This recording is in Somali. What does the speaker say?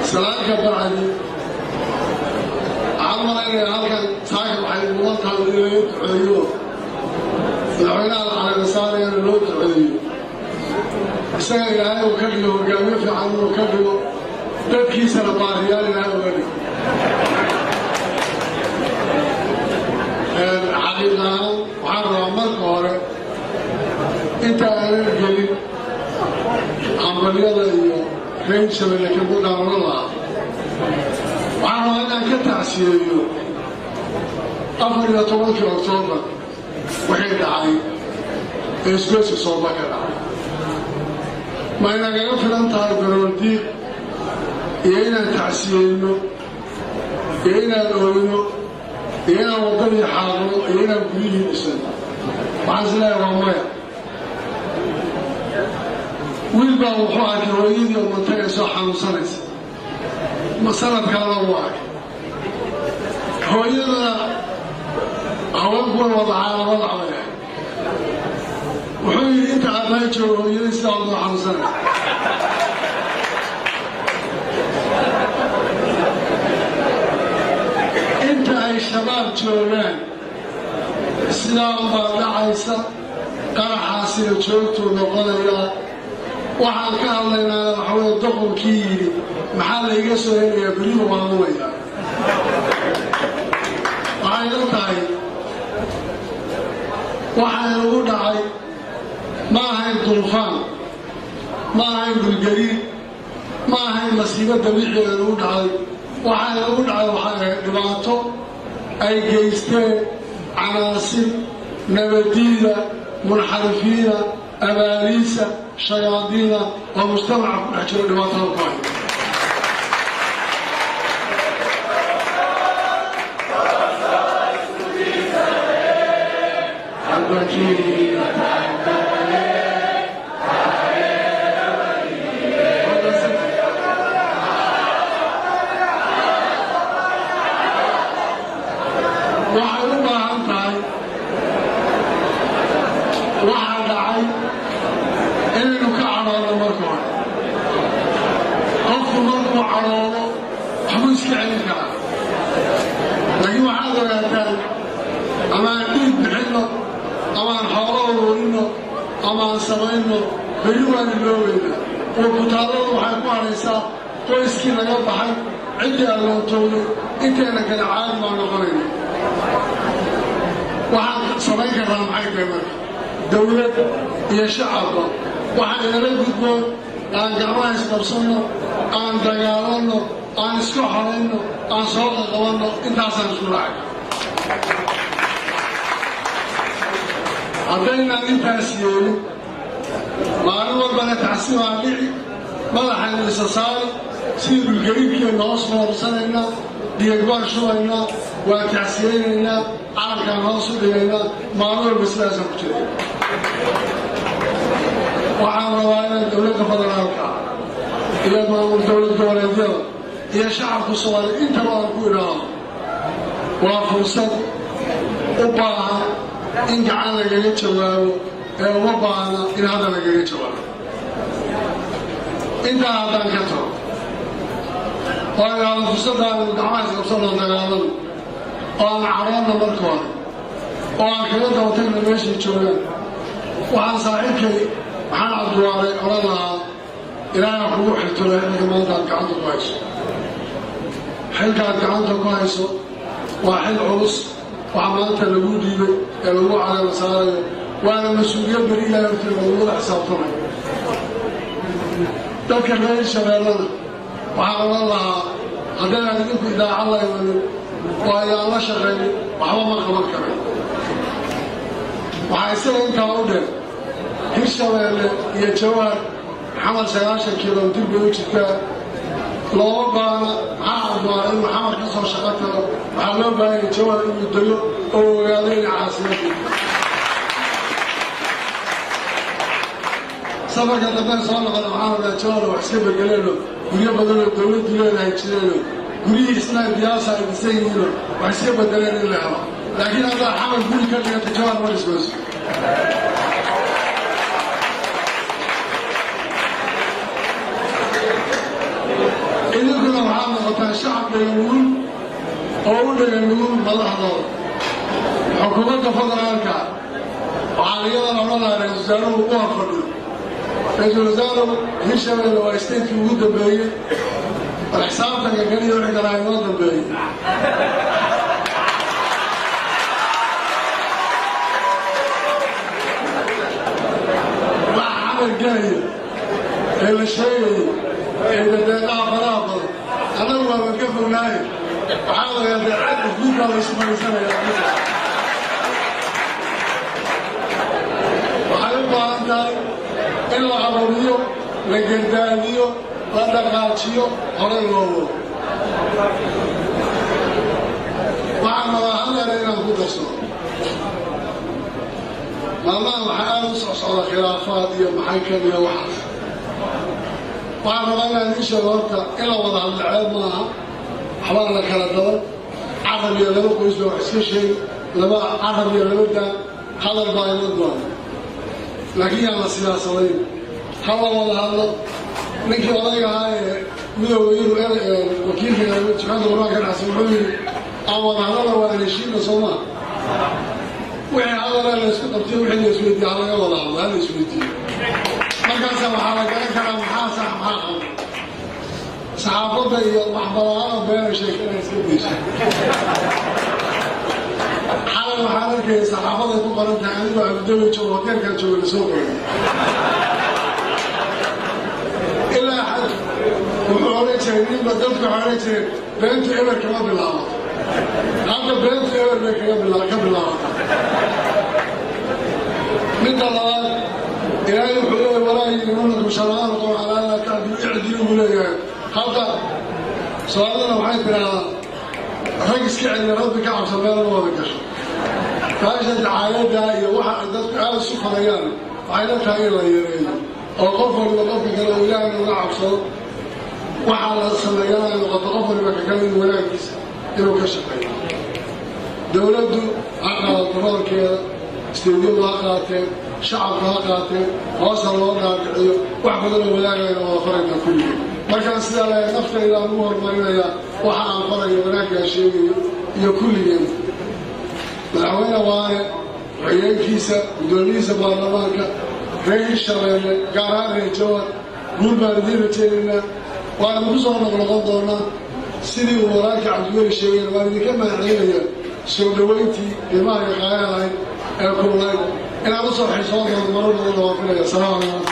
Salaanka bacdi, waxaan malaynayaa halkan saaka waxay mudan tahay in laga duceeyo madaxweynaha la caleema saarayana loo duceeyo, isaga Ilaahay uu ka dhigo hogaamiye fiican, inuu ka dhigo dadkiisana baariyaal Ilaahay uga dhigo. Xaqiiqahaan waxaan rabaa marka hore, inta aanan gelin hambalyada iyo reer Shabelle kagu dhaawan lahaa, waxaan rabaa inaan ka tacsiyeeyo 14-kii Oktoobar wixii dhacay ee isgoyska Sooba ka dhacay. Ma inagaga filan tahay baroordiiq iyo inaan tacsiyeyno iyo inaan ooyno iyo inaan waddadii xaaqno iyo inaan guryihii dhisano? Waxaan is leeyahay waa maya. Wiil baa wuxuu arkay hooyadii oo mantagayso, xanuunsanaysa. Sanadkaana wuu arkay hooyadana, haweenkuwan wadacaana wadac bay ahay. Wuxuu yidhi, inta aabbahay joogo hooyadii sidaa wadoo xanuunsanaysa. Inta ay Shabaab joogaan sidaa unbaa dhacaysa, qaraxaasina joogtuu noqonayaa. Waxaan ka hadlaynaana waxa weye, doqonkii yidhi maxaa layga soo helayaa beriba maamulayaa. Waxay la tahay waxaa inagu dhacay ma ahayn duufaan, ma ahayn dhulgariir, ma ahayn masiibo dabiiciga inagu dhacday. Waxaa inagu dhacay waxay ahayd dhibaato ay geysteen canaasir nabadiida, munxarifiina, abaaliisa, shayaadiina oo mujtamaca ku dhex jiro dhibaatada ku hay. Waxay u baahan tahay waxaa dhacay inaynu ka cadhoonno marka hore. Qofku markuu cadhoodo waxbuu iska celin karaa, laakiin waxaad ogaataan, ama aan dhiig bixinno ama aan xoolo ururinno ama aan samayno, beri waan iloobaynaa oo kutaalladu waxay ku hadhaysaa qoyskii laga baxay, ciddii alloontowday. Intayna kale caadi baan noqonayna. Waxaan samayn karnaa maxay tahay marka? Dawlad iyo shacabba waxaa inala gudboon aan gacmaha isqabsanno, aan dagaalanno, aan iska xorayno, aan soo qaqabanno. Intaasaan isku raacay. Haddaynaan intaas yeelin, maalin walbana tacsi baan dhici, madaxaynu isa saari, sidii dhulgariirkeenna hoos foorsanaynaa, dhiyag baan shubaynaa, waan tacsiyeynaynaa, calankaan hoos u dhigaynaa, maalin walba sidaasaan ku jira. Waxaan rabaa inaan dowladda federaalka iyo maamul dowlad goboleedyada iyo shacabka Soomaaliya intaba aan ku idhaahdo, waa fursad u baahan in gacan lagaga jawaabo ee uma baahna in hadda lagaga jawaabo. Intaa haddaan ka tago oo idhaahdo fursaddaanu gacmaha isqabsanoo dagaalano oo aan cadhoonna marka hore oo aan kaga daba tagna meeshay joogaan, waxaan saaxiibkay Maxamed Cabdiwaare odhan lahaa, Ilaahay ha kugu xiltiro xilka maanta aad gacanta ku hayso. Xilka aad gacanta ku hayso waa xil culus, waxa maanta lagu dhiibay ee lagu caleema saarayo, waana mas-uuliyad beri Ilahay hortii lagugula xisaabtamayo. Dadka reer Shabeellana waxaan odhan lahaa, haddaynaan idinku idaacad la imanin oo aydaan la shaqaynin, waxba ma qaban karay. Waxaa isaga intaa u dheer, Hirshabeelle iyo Jawhar Xamar 90 kilomitir bay u jirtaa. Looma baahna Maxaa Cabdiwaare inuu Xamar ka soo shaqo tago. Waxaa loo baahanya Jawhar inuu dego oo ogaado inay caasimadii. Safarka dambeen soo noqona waxaan rabaa Jawhar wax iska bedeleeno, guryo badanoo dowladdu leedahay jireeno, guryihii isna diyaasa ay dhisan yihiino wax iska bedeleen in la helo. Laakiin haddaad Xamar guri ka dhigato, Jawhar ma dhismayso. dhaganugul oo u dhaganugul madaxdooda. Xukuumadda federaalka waxaan iyadana odhan lahaa ra-isul wasaaruhu ugu hor fadhiyo. Ra-iisul wasaaruhu, Hirshabeelle waa statekii ugu dambeeyey, bal xisaabtanka keliya wixii kalaa inoo dambeeyey. Waxa Xamar gelaya ee la sheegayay ee dadeeqaha faraha badan, annagu waaban ka fognaaye, waxaa lagaa dee guudbaa la isu fadhiisanaya. Waxay u baahan tahay in la ababiyo, la gardaadiyo, la dhaqaajiyo, horay loo wado. Waxaan rabaa hal ere inaan ku darsado. Maalmahan waxaa aada u socsocda khilaafaad iyo maxay kan iyo waxaas. Waxaan rabaa inaan idiin sheego, horta in la wada hadlo ceeb maaha. Waxbaa la kala daban, carab iyo laba qoys baa wax iska sheegi, laba carab iyo laba daan hadal baa iman doona, laakiin yaan la siyaasadayn, ha la wada hadlo. Ninkii odayga ahaa ee Midooda Yurub wakiilka jimcadda quraan ka dhacsan wuxuu yidhi aan wada hadala, waa aan heshiina. Soo maa wixii hadala la isku qabtiyo, wixii la isweydiiye ha laga wada hadlo, ha la isweydiiyo. Markaasa waxaa la garan karaa maxaa sax, maxaa qaldan. Saxaafadda iyo waxbalaada beena sheekana iska deyso. Xalay waxaan arkaya saxaafaday ku qoran tahay anigoo Abudabay joogo, hoteelkaa jooga lasoo qoray. Ilaa xad wuxuu odhan jiray ninba, dadku waxay odhan jireen beentu eber kama bilaabato. Hadda beentu eber bay kaga ka bilaabata. Midda labaad, Ilaahay wuxuu leeyahay walaa yajrimanakum shana'aanu qowmin calaa allaa tacdilu, icdilu buu leeyahay. Hadda Soomaalidana waxay tidhaahdaa rag iska celiya, Rabbi ka cabsa, meelama wada gasho. Taasha dacaayadda iyo waxa ay dadku aada isu farayaan waxay la tahay in la yareeyo, oo qof waliba qofka kale oo Ilaahay uga cabsado. Waxaa la sameeyana ay noqoto qof waliba ka kale in wanaagiisa inuu ka shaqeeyo. Dowladdu ha qaadato roolkeeda, isteedyadu ha qaateen, shacabku ha qaateen, hoosa loo dhaadhiciyo. Wax badanoo wanaagayna wada faraynaa kulligeen. Markaan sidaa leeyahay, naftaydaa lagu horumarinayaa waxa aan farayo, wanaaggaa sheegayo iyo kulligeen. Madaxweyne Waane, ku-xigeenkiisa, guddoomiyihiisa baarlamaanka, reer Hirshabeelle, gaar ahaan reer Jawar, guul baan idiin rajaynaynaa, waana ku soo noqnoqon doonaa. Sidii uu walaalka Cabdiweli sheegeen, waan idinka mahadcelinayaa soo dhoweyntii qiimaha iyo qaayaha lahayd ee kululayd. Inaan usoo xisoon doono marar badanna waan filaya. Asalaamu calaykum.